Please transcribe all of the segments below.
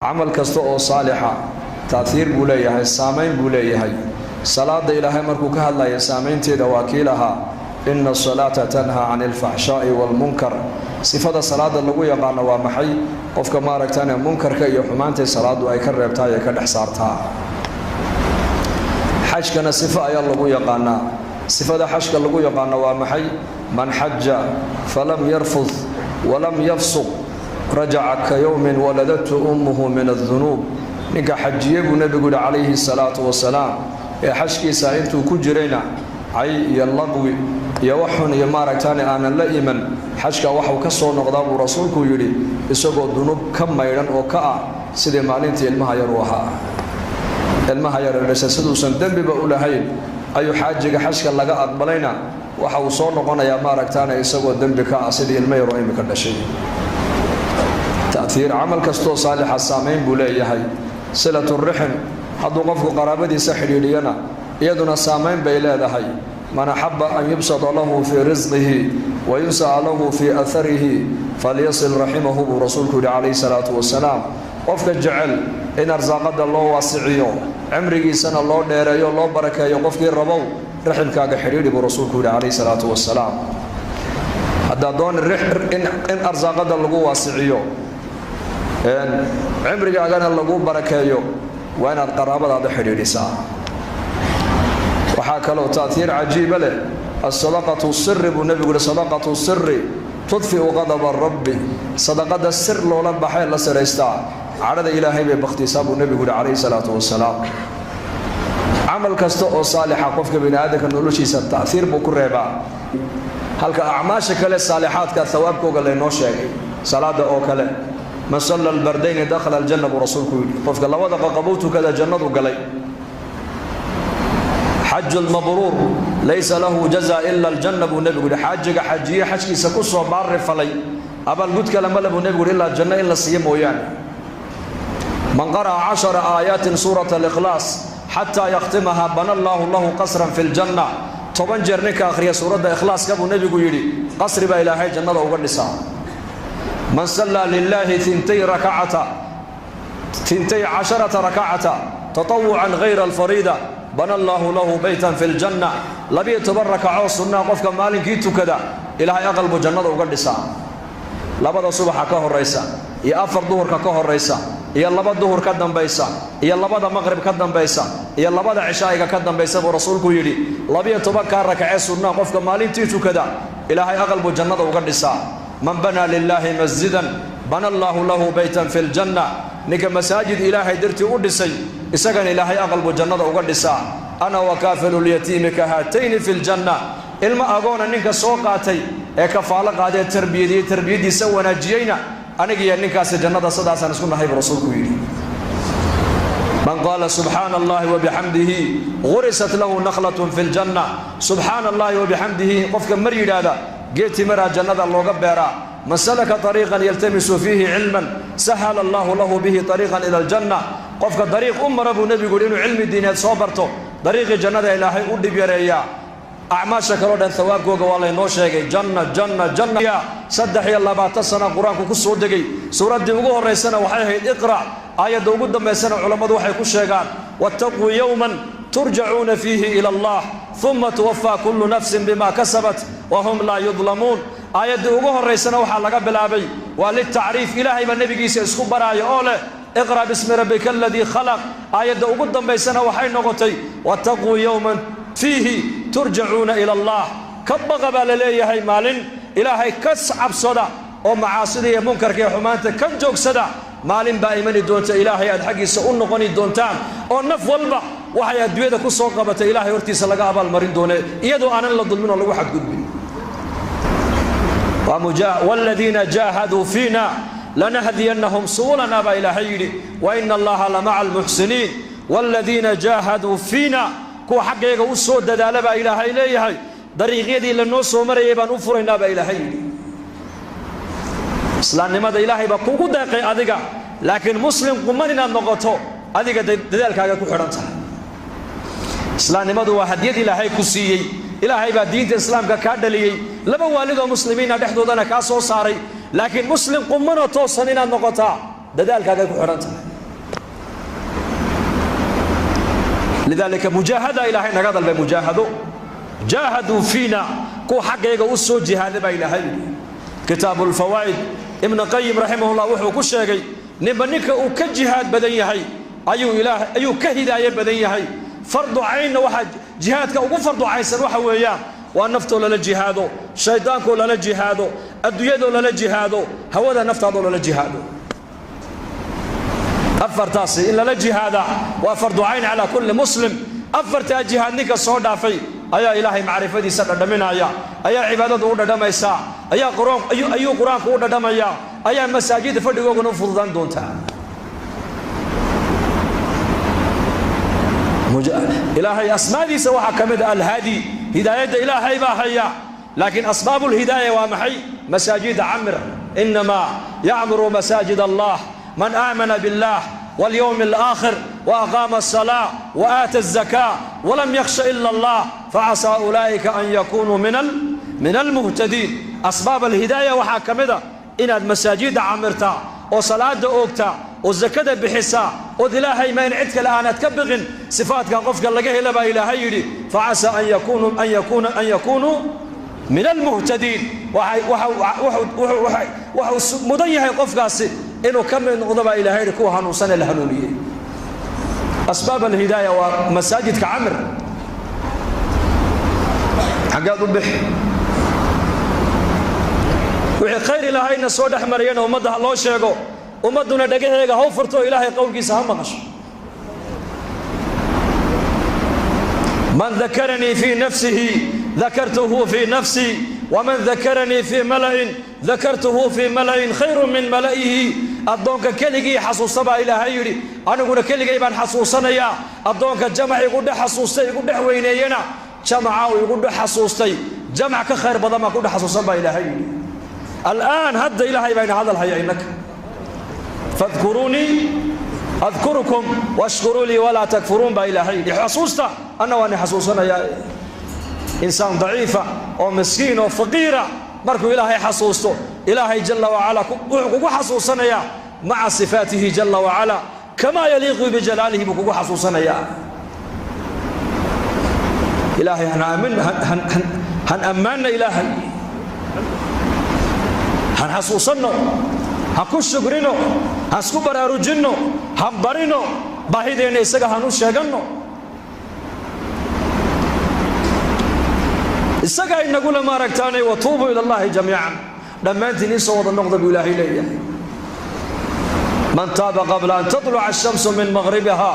Camal kasta oo saalixa taaiir buu leeyahay, saamayn buu leeyahay. Salaada Ilaahay markuu ka hadlaya saamaynteeda, waa kii lahaa: "Ina asalaata tanhaa cani alfaxshaa'i waalmunkar." Sifada salaada lagu yaqaano waa maxay? Qofka maaragtane munkarka iyo xumaantay salaadu ay ka reebtaa ee ka dhex saartaa. Xajkana sifo ayaa lagu yaqaanaa. Sifada xajka lagu yaqaano waa maxay? "Man xaja falam yarfud walam yafsuq, rajaca ka yowmin waladatu ummuhu min adunuub." Ninka xajiye, buu nebigu yihi calayhi salaatu wasalaam, ee xajkiisa intuu ku jirayna cay iyo laqwi iyo waxxun iyo maaragtaane aanan la iman, xajka waxuu ka soo noqdaa, buu rasuulku yidhi, isagoo dunuub ka maydhan oo ka ah sidii maalintii ilmaha yar u ahaa. Ilmaha yar ee dhasha siduusan dembiba u lahayn ayuu xaajiga xajka laga aqbalayna waxa uu soo noqonayaa maaragtaane isagoo dembi ka ah sidii ilmo yaroo imika dhashay. Ta'iir camal kastoo saalixa saamayn buu leeyahay. Silaturixim, hadduu qofku qaraabadiisa xidhiidhiyana, iyaduna saamayn bay leedahay. "Man axaba an yubsata lahu fii risqihi wa yunsa'a lahu fii aharihi falyasil raximahu," buu rasuulku yidhi calayhi salaatu wasalaam. Qofka jecel in arsaaqada loo waasiciyo, cimrigiisana loo dheereeyo, loo barakeeyo, qofkii rabow, raximkaaga xidhiidhi, buu rasuulku yidhi calayhi salaatu wasalaam. Haddaad doon in arsaaqada lagu waasiciyo, cimrigaagana lagu barakeeyo, waa inaad qaraabadaada xidhiidhisaa. Waxaa kaloo taaiir cajiiba leh asadaqatu siri, buu nebigu yihi: "Sadaqatu siri tudfiu qadaba rabbi." Sadaqada sir loola baxee la siraystaa cadhada Ilaahay bay bakhtiisaa, buu nebigu yihi calayhi salaatu wasalaam. Camal kasta oo saalixa qofka bini aadamka noloshiisa ta'iir buu ku reebaa. Halka acmaasha kale saalixaadka hawaabkooga laynoo sheegay, salaada oo kale, "Man salla albardayni dakhala aljanna," buu rasuulku yidhi. Qofka labada qaqabuu tukada jannadu galay. "Xaju lmabruur laysa lahu jaza ila aljanna," buu nebigu yidhi. Xaajiga xajiye xajkiisa ku soo baari falay, abaalgud kale male, buu nebigu yidhi, ilaa janno in la siiyo mooyaane. "Man qara'a 10 aayaatin suurata alikhlaas xataa yakhtimaha, bana allaahu lahu qasran fi ljanna." 10 jeer ninka akhriya suuradda ikhlaaska, buu nebigu yidhi, qasri baa Ilaahay jannada uga dhisaa. "Man sallaa lilaahi 12 rakacata tatawucan hayra alfariida, bana allaahu lahu beytan fi ljanna." 12 rakacoo sunnaa qofka maalinkii tukada, Ilaahay aqal buu jannada uga dhisaa. Labada subaxa ka horaysa iyo afar duhurka ka horaysa iyo laba duhur ka dambaysa iyo labada maqrib ka dambaysa iyo labada cishaa'iga ka dambaysa, buu rasuulku yidhi, 12-kaa rakacee sunnaa qofka maalintii tukada, Ilaahay aqal buu jannada uga dhisaa. "Man banaa lilaahi masjidan, bana allaahu lahu beytan fi ljanna." Ninka masaajid Ilaahay dartii u dhisay, isagana Ilaahay aqal buu jannada uga dhisaa. "Ana wakaafilu lyatiimi ka haatayni fi ljanna." Ilmo agoona ninka soo qaatay ee kafaalo qaadee tarbiyadiyey, tarbiyaddiisa wanaajiyeyna, anigiyo ninkaasi jannada sidaasaan isku nahay, buu rasuulku yidhi. "Man qaala subxaana allahi wabixamdihi, gurisat lahu nakhlatun fi ljanna." Subxaana allahi wabixamdihi qofka mar yidhaahda, geed timaraa jannada looga beeraa. "Man salaka ariiqan yaltamisu fiihi cilman, sahala allahu lahu bihi ariiqan ila aljanna." Qofka dariiq u mara, buu nebigu yidhi, inuu cilmi diineed soo barto, dariiqii jannada Ilaahay u dhib yareeyaa. Acmaasha kaleo dhan hawaabkooga waa laynoo sheegay. Janna, janna, janna. 23 sana qur-aanku ku soo degay. Suuraddii ugu horraysana waxay ahayd Iqra'. Aayadda ugu dambaysana culammadu waxay ku sheegaan: "Wattaquu yowman turjacuuna fiihi ila Allah, uma tuwafaa kullu nafsin bima kasabat wahum laa yudlamuun." Aayaddii ugu horraysana waxaa laga bilaabay waa litacriif. Ilaahay baa nebigiisa isku baraayo oo leh: "Iqra' bismi rabbika aladii khalaq." Aayadda ugu dambaysana waxay noqotay: "Wattaquu yowman fiihi turjacuuna ila Allah." Ka baqa, baa la leeyahay, maalin Ilaahay ka cabsada oo macaasida iyo munkarka iyo xumaanta ka joogsada. Maalin baa imani doonta Ilaahay aad xaggiisa u noqoni doontaan, oo naf walba waxay adduunyada ku soo qabatay Ilaahay hortiisa laga abaalmarin doone, iyadoo aanan la dulmin oo lagu xadgudbin. "Waaladiina jaahaduu fiina lanahdiyannahum subulana," baa Ilaahay yidhi. "Wa ina Allaha lamaca almuxsiniin." "Waaladiina jaahaduu fiina," kuwa xaggayga u soo dadaala, baa Ilaahay leeyahay, dariiqyadii lanoo soo marayay baan u furaynaa, baa Ilaahay yidhi. Islaamnimada Ilaahay baa kugu deeqay adiga, laakiin muslim quman inaad noqoto adiga dadaalkaaga ku xidhan tahay. Islaamnimadu waa hadyad Ilaahay ku siiyey. Ilaahay baa diinta islaamka kaa dhaliyey, laba waalidoo muslimiina dhexdoodana kaa soo saaray, laakiin muslim qumanoo toosan inaad noqotaa dadaalkaagay ku xidhan tahay. Lidaalika mujaahada Ilaahay naga dalbay, mujaahado. Jaahaduu fiina, kuwa xaggayga u soo jihaaday baa Ilaahay yidhi. Kitaabu Lfawaa'id, Ibnu Qayim raximahullah wuxuu ku sheegay, ninba ninka uu ka jihaad badan yahay ayuu Ilaahay ayuu ka hidaaye badan yahay. Fardu caynna waxaa jihaadka ugu fardu caynsan waxa weeyaan waa naftoo lala jihaado, shaydaankoo lala jihaado, adduunyadoo lala jihaado, hawada naftaadoo lala jihaado. Afartaasi in lala jihaada waa fardu cayn calaa kulli muslim. Afartaa jihaad ninka soo dhaafay ayaa Ilaahay macrifadiisa dhadhaminaya, ayaa cibaadadu u dhadhamaysaa, ayaa ayuu Qur-aanku u dhadhamayaa, ayaa masaajidda fadhigooguna u fududaan doontaa. Ilaahay asmaadiisa waxaa ka mid a Alhaadi. Hidaayadda Ilaahay baa haya, laakiin asbaabu lhidaaya waa maxay? Masaajida camir. Inamaa yacmuru masaajid Allah man aamana billah walyowmi alaakhir waaqaama alsalaa waaata alzakaa walam yakhsha ila Allah, facasaa ulaa'ika an yakunuu min almuhtadiin. Asbaab alhidaaya waxaa ka mid a inaad masaajidda camirtaa oo salaada oogtaa oo zakada bixisaa ood Ilaahay ma in cid kale aanad ka biqin. Sifaadka qofka laga hela baa Ilaahay yidhi, facasaa an yakunuu min almuhtadiin. Waxuu mudan yahay qofkaasi inuu ka mid noqdo baa Ilahay yidhi kuwa hanuunsan ee la hanuuniyey. Asbaab alhidaaya waa masaajidka camir. Xaggaad u bixi? Wixii khayr Ilaahayna soo dhex mariyana ummadda ha loo sheego, ummadduna dhagaheega ha u furto, Ilaahay qowlkiisa ha maqasho. Man dakaranii fii nafsihi dakartuhu fii nafsii, waman dakaranii fii mala'in dakartuhu fii mala'in khayru min mala'ihi. Addoonka keligii xasuusta baa Ilaahay yidhi, aniguna keligay baan xasuusanayaa. Addoonka jamac igu dhex xasuustay, igu dhex weyneeyena, jamaca uu igu dhex xasuustay jamac ka khayr badan baan ku dhex xasuusan baa Ilaahay yidhi. Al'aan hadda Ilaahay baa ina hadal haya innaka. Fadkuruunii adkurukum washkuruu lii walaa takfuruun baa Ilaahay yidhi. Xasuusta, anna waan i xasuusanayaa. Insaan daciifa oo miskiin oo faqiira markuu Ilaahay xasuusto, Ilaahay jalla wacala wuxuu kugu xasuusanayaa maca sifaatihi jalla wacala, kamaa yaliiqu bijalaalihi buu kugu xasuusanayaa. Ilaahay han ammaanna, Ilaahay han xasuusanno, han ku shugrino, han isku baraarujinno, han barino baahideenna, isaga han u sheeganno. Isagaa inagula maaragtaanay, watuubuu ila Allahi jamiican, dhammaantiin iisoo wada noqda buu Ilaahay leeyahay. Man taaba qabla an tatluca ashamsu min maqhribiha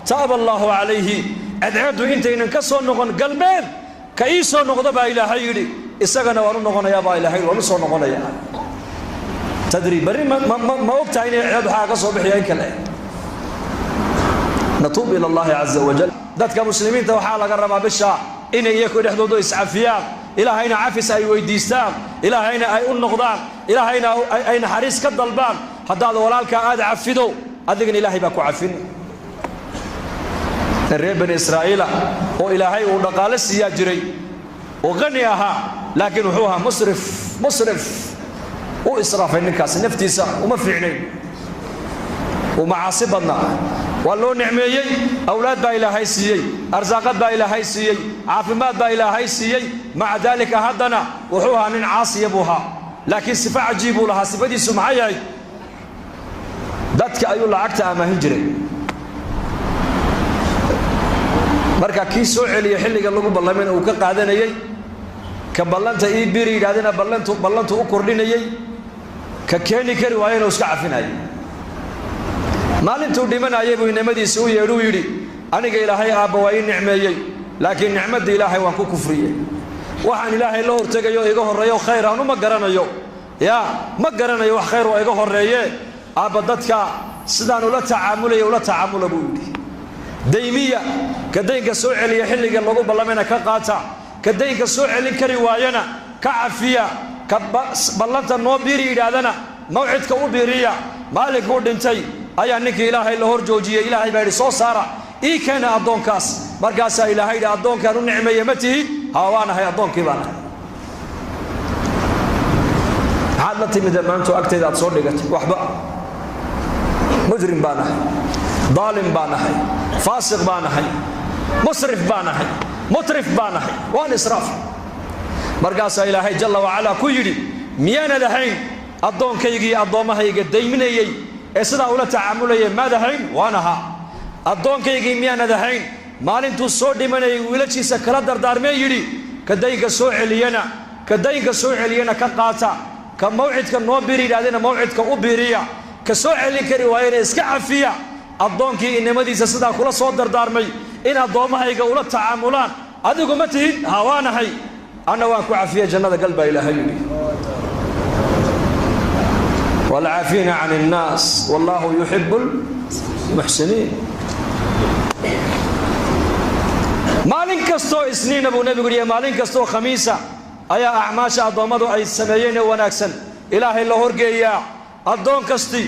taaba Allahu calayhi. Cadceeddu intaynan ka soo noqon galbeed ka ii soo noqda baa Ilaahay yidhi, isagana waan u noqonayaa baa Ilahay, waan u soo noqonayaa. Tadri berri ma og tahay inay cadceed waxaa ka soo bixiya in kale? Natuub ila Allahi caza wajal. Dadka muslimiinta waxaa laga rabaa bisha inay iyaku dhexdoodu iscafiyaan, Ilaahayna cafis ay weydiistaan, Ilaahayna ay u noqdaan, Ilaahayna ay naxariis ka dalbaan. Haddaad walaalkaa aad cafido, adigana Ilaahay baa ku cafin. Reer Bani Israa'iila oo Ilaahay uu dhaqaale siiyaa jiray oo qani ahaa, laakiin wuxuu ahaa musrif. Musrif u israafay ninkaasi, naftiisa uma fiicnayn, uu macaasi badnaa. Waa loo nicmeeyey, awlaad baa Ilaahay siiyey, arsaaqad baa Ilaahay siiyey, caafimaad baa Ilaahay siiyey. Maca daalika haddana wuxuu ahaa nin caasiya buu ahaa, laakiin sifo cajiib buu lahaa. Sifadiisu maxay ahayd? Dadka ayuu lacagta amaahin jiray. Marka kii soo celiya xilliga lagu ballamayna uu ka qaadanayey, ka ballanta ii biri yidhahdana ballantu u kordhinayey, ka keeni kari waayana uu iska cafinayay. Maalintuu dhimanayay buu inamadiisi u yeedhuu yidhi, aniga Ilaahay aabba waa ii nicmeeyey, laakiin nicmadda Ilaahay waan ku kufriyey. Waxaan Ilaahay la hortegayo iga horreeyo khayr aanu ma garanayo, yaa ma garanayo wax khayr waa iga horreeye. Aabba, dadka sidaan ula tacaamulaya ula tacaamula buu yidhi. Daymiya, ka daynka soo celiya xilliga lagu ballamayna ka qaata, ka daynka soo celin kari waayana ka cafiya, ka ballanta noo biiri yidhaahdana mawcidka u biiriya. Maalinkuu dhintay ayaa ninkii Ilaahay la hor joojiyey. Ilaahay baa yidhi, soo saara, ii keena addoonkaas. Markaasaa Ilaahay yidhi, addoonkaan u nicmeeye ma tihid? Haa, waan ahay, addoonkii baan ahay. Maxaad la timid maanto agtayda aad soo dhigatay? Waxba, mujrim baan ahay, daalim baan ahay, faasiq baan ahay. Musrif baan ahay, mutrif baan ahay, waan israaf. Markaasaa Ilaahay jalla wacalaa ku yidhi: "Miyaanad ahayn addoonkaygii addoommahayga dayminayey ee sidaa ula tacaamulayay? Maad ahayn?" "Waan ahaa." "Addoonkaygii miyaanad ahayn maalintuu soo dhimanayay wiilashiisa kala dardaarmee yidhi: ka daynka soo celiyana, ka daynka soo celiyana ka qaata, ka mawcidka noo biri yidhahdena mawcidka u biriya, ka soo celin kari waayena iska cafiya? Addoonkii inamadiisa sidaa kula soo dardaarmay in addoommahayga ula tacaamulaan adigu ma tihid?" "Ha, waanahay." "Anna waan ku cafiyey, jannada gal," baa Ilaahay yidhi. والعافين عن الناس والله يحب المحسنين. Maalin kastoo Isniina buu Nebigu yihi, maalin kastoo Khamiisa ayaa acmaasha addoommadu ay sameeyeen ee wanaagsan Ilaahay la horgeeyaa addoon kasti.